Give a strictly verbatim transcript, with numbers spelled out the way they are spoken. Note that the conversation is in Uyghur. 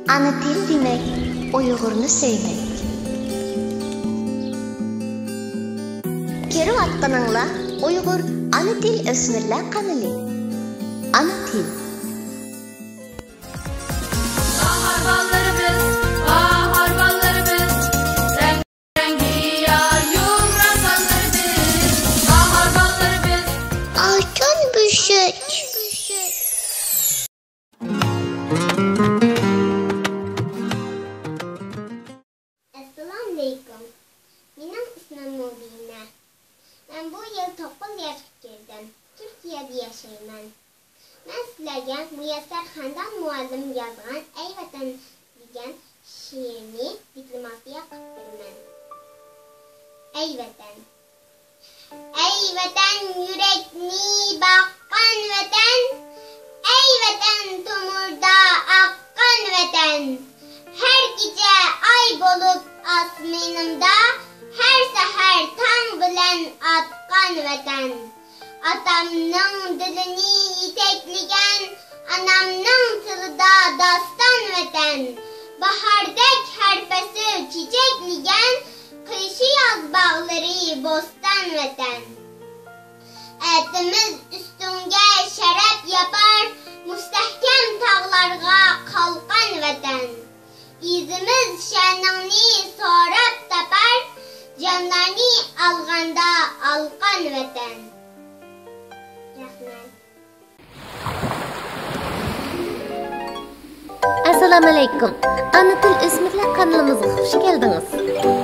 ئانا تىل دېمەك، ئۇيغۇرنى سۆيمەك. كۆرۈۋاتقىنىڭلار ئۇيغۇر ئانا تىل ئۆسمۈرلەر قانىلى. ئانا تىل. باھار باللىرىمىز، باھار باللىرىمىز، رەڭگى يار يۇلتۇز باللىرىمىز، باھار باللىرىمىز. ئالتۇن بۆشۈك. ئەسسالامۇئەلەيكۇم. مېنىڭ ئىسمىم مۇبىنە. مەن بۇ يىل توققۇز ياشقا كىردىم. تۈركىيەدە ياشايمەن. مەن سىلەرگە مۇيەسسەر خەندان مۇئەللىم يازغان ئەي ۋەتەن دېگەن شېئىرنى دېكلاماتسىيە قىلىپ بېرىمەن. ئەي ۋەتەن. ئەي ۋەتەن، يۈرەكنى باققان ۋەتەن، ئەي ۋەتەن، تومۇردا ئاققان ۋەتەن. ھەر كېچە ئاي بولۇپ ئاسمىنىمدا، ھەر سەھەر تاڭ بىلەن ئاتقان ۋەتەن. ئاتامنىڭ دىلىنى يېتەكلىگەن، ئانامنىڭ تىلىدا داستان ۋەتەن. باھاردەك ھەر پەسىل چېچەكلىگەن، قىشى ياز باغلىرى بوستان ۋەتەن. ئاتىمىز ئۈستۈڭگە شەرەپ ياپار، مۇستەھكەم تاغلارغا قالقان ۋەتەن. ئىزىمىز شانىڭنى سوراپ تاپار، جانلارنى ئالغاندا ئالقان ۋەتەن. رەھمەت. ئەسسالامۇئەلەيكۇم. ئانا تىل ئۆسمۈرلەر قانىلىمىزغا خۇش كەلدىڭىز.